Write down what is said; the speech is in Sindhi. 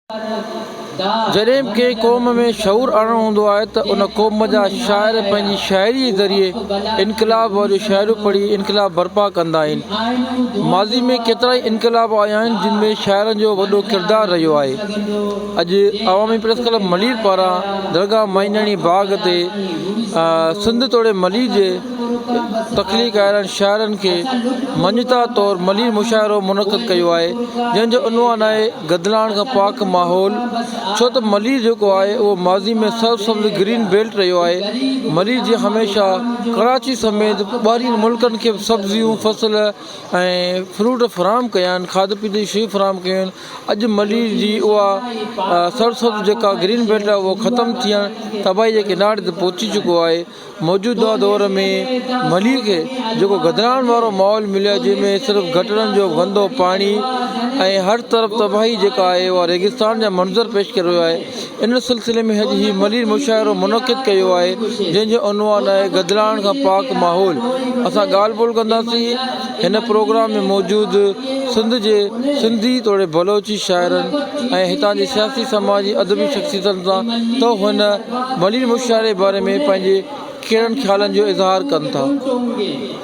جڏهن به ڪنهن قوم ۾ شعور آڻڻو هوندو آهي ته ان قوم جا شاعر پنهنجي شاعري ذريعي انقلاب واريون شاعريون پڙهي انقلاب برپا ڪندا آهن. ماضي ۾ ڪيترائي انقلاب آيا آهن جن ۾ شاعرن جو وڏو ڪردار رهيو آهي. اڄ عوامي پريس ڪلب ملير پاران درگاهه مائيناڻي باغ تي سنڌ توڙي ملير جي تخليقارن شاعرن کي مڃتا طور ملير مشاعرو منعقد ڪيو آهي جنهن جو عنوان آهي گدلاڻ کان پاڪ ماحول ڇو ته ملير جيڪو آهي اهو ماضي ۾ سرسبز گرين بيلٽ رهيو آهي ملير جي هميشه ڪراچي سميت ٻاهرين ملڪن کي به سبزيون فصل ۽ فروٽ فراهم ڪيا آهن کاڌ پيتي جون شيون فراهم ڪيون آهن اڄ ملير جي اها سرسبز جيڪا گرين بيلٽ آهي اهو ختم ٿيڻ تباهي جي ڪناري تي پهچي چڪو آهي موجوده دور ۾ ملير کي جيڪو گدلاڻ وارو ماحول مليو آهي جنهن ۾ صرف گٽرن جو گندو پاڻي ۽ هر طرف تباهي جيڪا آهي اها ريگستان جا منظر پيش ڪري رهيو آهي ان سلسلي ۾ اڄ هي ملير مشاعرو منعقد ڪيو آهي جنهن جو عنوان آهي گدلاڻ کان پاڪ ماحول اسان ڳالهه ٻولهه ڪنداسين هن پروگرام ۾ موجود سنڌ جي سنڌي توڙي بلوچي شاعرن ۽ هتان جي سياسي سماجي ادبي شخصيتن سان ته هن ملير مشاعري باري ۾ پنهنجي ڪهڙن خيالن جو اظهار ڪن ٿا.